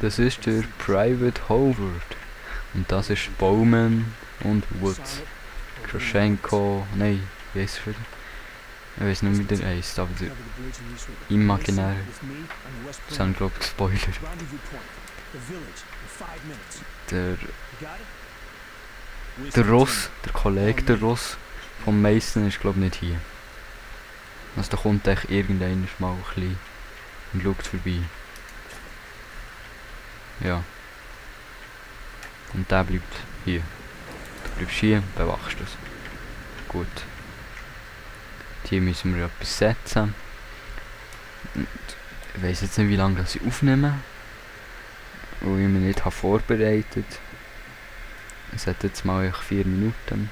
Das ist der Private Howard. Und das ist Bowman und Woods. Kraschenko, nein, wie heisst er wieder? Ich weiß nicht, wie der heisst, aber der imaginäre. Das haben glaube ich gespoilert. Der Ross, der Kollege der Ross vom Mason ist glaube ich nicht hier. Also da kommt echt irgendeiner mal ein bisschen und schaut vorbei. Ja. Und der bleibt hier. Du bleibst hier und bewachst das. Gut. Hier müssen wir etwas setzen. Und ich weiss jetzt nicht, wie lange das ich aufnehme. Weil ich mich nicht habe vorbereitet. Es hat jetzt mal 4 Minuten.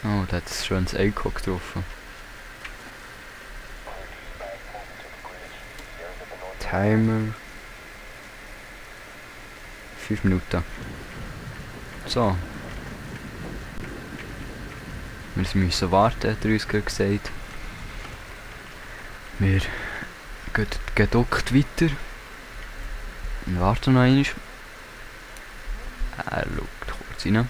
Oh, da hat ein schönes Echo getroffen. Timer. 5 Minuten. So. Wir müssen warten, hat er uns gerade gesagt. Wir gehen geduckt weiter. Und warten noch einmal. Er schaut kurz rein.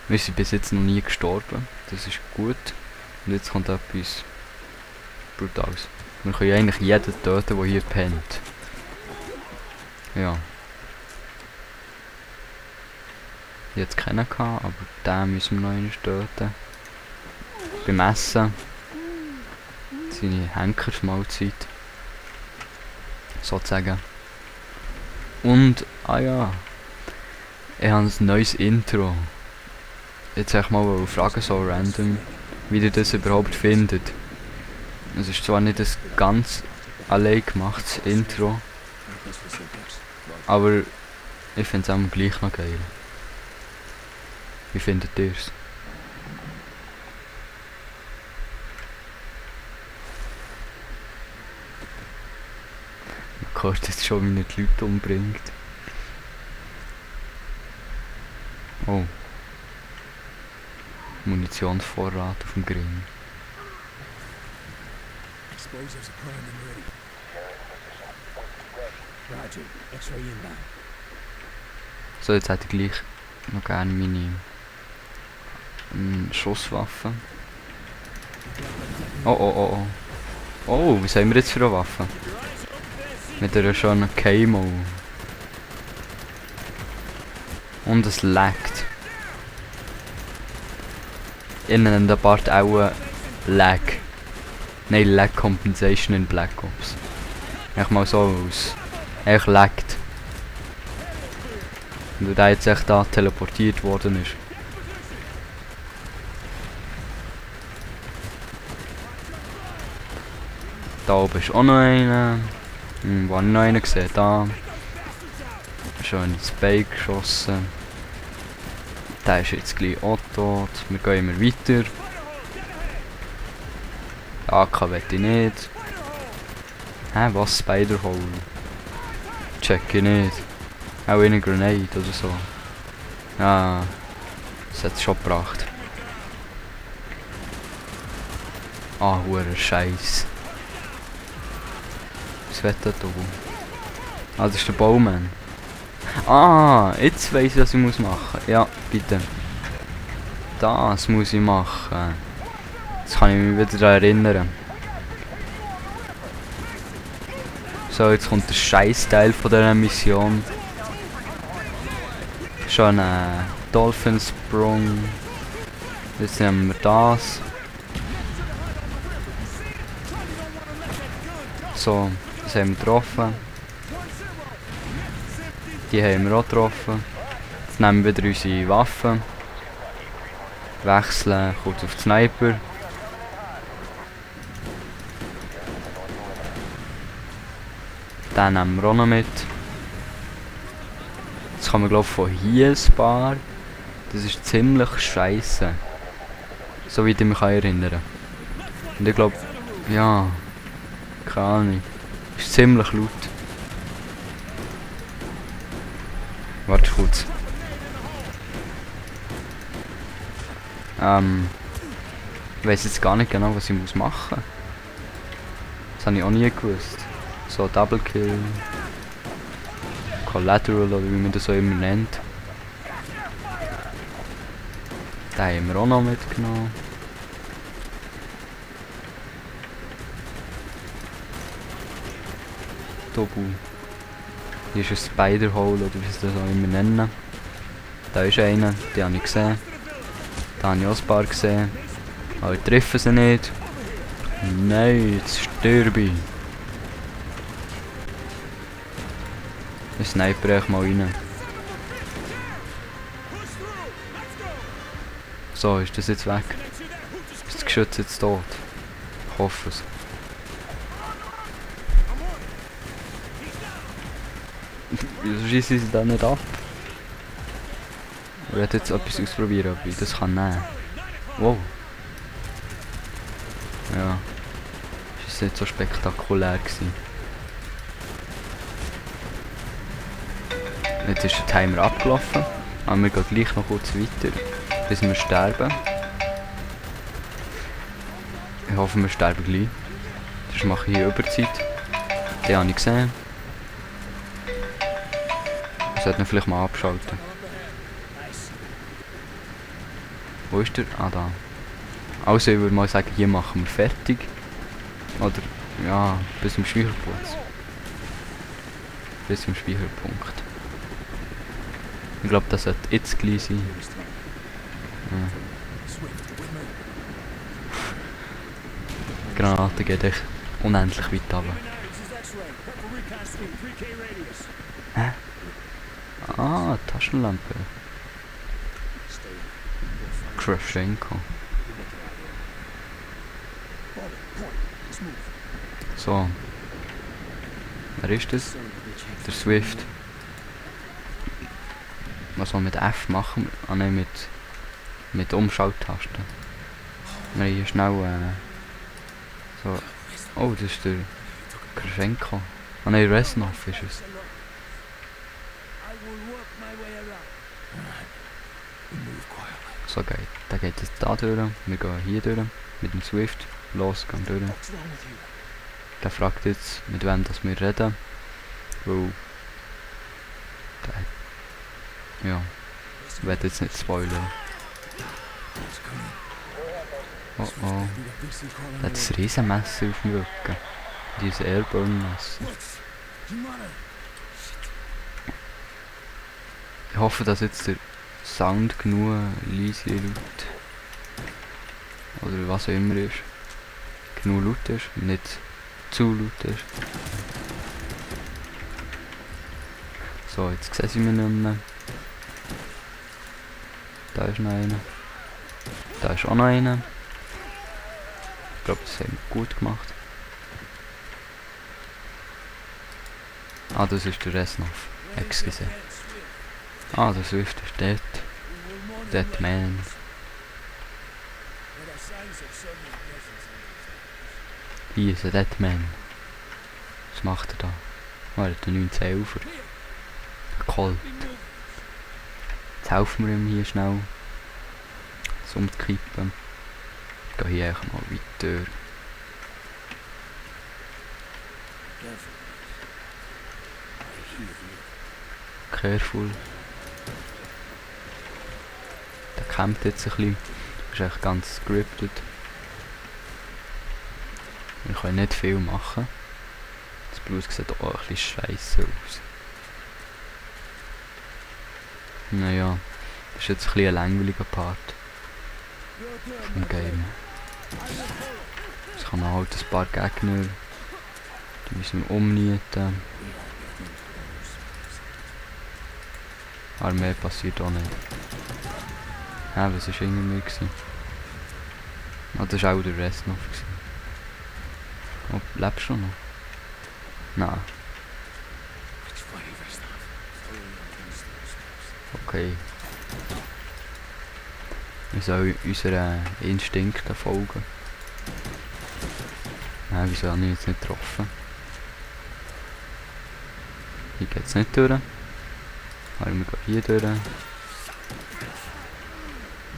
Wir sind bis jetzt noch nie gestorben. Das ist gut. Und jetzt kommt etwas Brutales. Wir können eigentlich jeden töten, der hier pennt. Ja. Jetzt keinen gehabt, aber den müssen wir noch einmal töten. Beim Essen. Seine Henkersmahlzeit. Sozusagen. Und, ah ja. Ich habe ein neues Intro. Jetzt soll ich mal fragen, so random, wie ihr das überhaupt findet. Es ist zwar nicht ein ganz allein gemachtes Intro, aber ich finde es auch gleich noch geil. Wie findet ihr es? Man hört jetzt schon, wie er die Leute umbringt. Oh. Munitionsvorrat auf dem Grün. So, jetzt hätte ich gleich noch gerne meine Schusswaffe. Oh, oh, oh, oh. Oh, was haben wir jetzt für eine Waffe? Mit einer schönen Camo. Und es laggt. Ich nenne den Part auch Lag. Nein, Lag Compensation in Black Ops. Echt mal so aus. Echt laggt. Und der jetzt echt da teleportiert worden ist. Da oben ist auch noch einer. Wo habe ich noch einen gesehen? Da. Schon ins Bein geschossen. Der ist jetzt gleich auch tot. Wir gehen immer weiter. AK will ich nicht. Hä, was? Spider-Hole? Check ich nicht. Auch in eine Grenade oder so. Ja, das hat es schon gebracht. Ah, hure Scheiß. Was wird das da? Ah, das ist der Bowman. Ah, jetzt weiss ich, was ich machen muss. Ja, bitte. Das muss ich machen. Jetzt kann ich mich wieder daran erinnern. So, jetzt kommt der Scheiß-Teil von dieser Mission. Schon ein Dolphinsprung. Jetzt nehmen wir das. So, das haben wir getroffen. Die haben wir auch getroffen. Jetzt nehmen wir wieder unsere Waffen. Wechseln kurz auf die Sniper. Den nehmen wir auch noch mit. Jetzt kann man glaube ich von hier ein paar. Das ist ziemlich scheiße. So wie ich mich erinnern kann. Und ich glaube, ja, keine Ahnung. Ist ziemlich laut. Warte kurz. Ich weiss jetzt gar nicht genau, was ich muss machen. Das habe ich auch nie gewusst. So Double Kill. Collateral oder wie man das so immer nennt. Den haben wir auch noch mitgenommen. Dobu. Hier ist ein Spider-Hole oder wie sie das auch immer nennen. Da ist einer, den habe ich gesehen. Da habe ich auch ein paar gesehen. Aber ich treffe sie nicht. Nein, jetzt sterbe ich. Ich sniper echt mal rein. So, ist das jetzt weg? Ist das Geschütz jetzt tot? Ich hoffe es. Wieso schießen sie da nicht ab? Ich werde jetzt etwas ausprobieren, ob ich das kann nehmen. Wow. Ja. Das ist nicht so spektakulär gewesen. Jetzt ist der Timer abgelaufen. Aber wir gehen gleich noch kurz weiter, bis wir sterben. Ich hoffe, wir sterben gleich. Sonst mache ich hier Überzeit. Den habe ich gesehen. Ich sollte ihn vielleicht mal abschalten. Wo ist der? Ah, da. Also, ich würde mal sagen, hier machen wir fertig. Oder, ja, bis zum Speicherplatz. Bis zum Speicherpunkt. Ich glaube, das sollte jetzt gleich sein. Ja. Die Granate geht echt unendlich weit runter. Hä? Ah, Taschenlampe. Kravchenko. So. Wer ist das? Der Swift. Was wir mit F machen? Ah nein, mit Umschalttasten. Wir hier schnell so. Oh, das ist der Kravchenko. Ah nein, Reznov ist es. So geht. Der geht jetzt da durch. Wir gehen hier durch. Mit dem Swift. Los, gehen durch. Der fragt jetzt, mit wem das wir reden. Weil. Der, ja. Ich werde jetzt nicht spoilern. Oh oh. Der hat das Riesenmesser auf dem Rücken. Dieses Airburn-Messer. Ich hoffe, dass jetzt der Sound genug leise laut oder was auch immer ist. Genug laut ist, nicht zu laut ist. So, jetzt sehen sie mich nicht mehr. Da ist noch einer. Da ist auch noch einer. Ich glaube, das haben wir gut gemacht. Ah, das ist der Reznov. Excuse. Ah, der Swift ist dort. Dead Man. Hier ist ein Dead Man. Was macht er da? Oh, er hat einen 1911er. Ein Colt. Jetzt helfen wir ihm hier schnell. Das umzukippen. Ich gehe hier einfach mal weiter. Careful. Der kämpft jetzt ein bisschen. Ist echt ganz scripted. Wir können nicht viel machen. Das Blut sieht auch ein bisschen scheiße aus. Naja, das ist jetzt ein bisschen ein langweiliger Part vom Game. Es kann halt ein paar Gegner. Die müssen wir umnieten. Aber mehr passiert auch nicht. Hä, was war hinter mir? Ah, das war auch der Reznov. Oh, lebst du noch? Nein. Okay. Wir sollen unseren Instinkten folgen. Nein, wieso habe ich jetzt nicht getroffen? Hier geht es nicht durch. Aber wir gehen hier durch.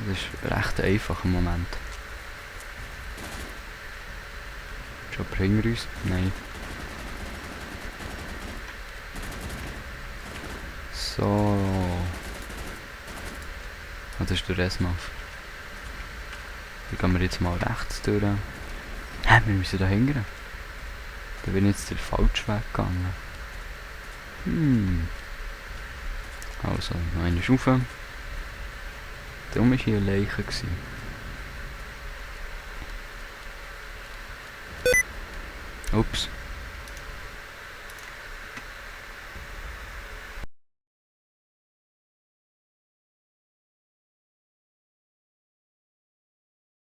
Das ist recht einfach im Moment. Schon bringen wir uns? Nein. So. Oh, das ist der Resmaff. Hier gehen wir jetzt mal rechts durch. Hä, wir müssen da hingern. Da bin ich jetzt den falschen Weg gegangen. Also, noch eine Schufe. Darum war hier eine Leiche. Ups.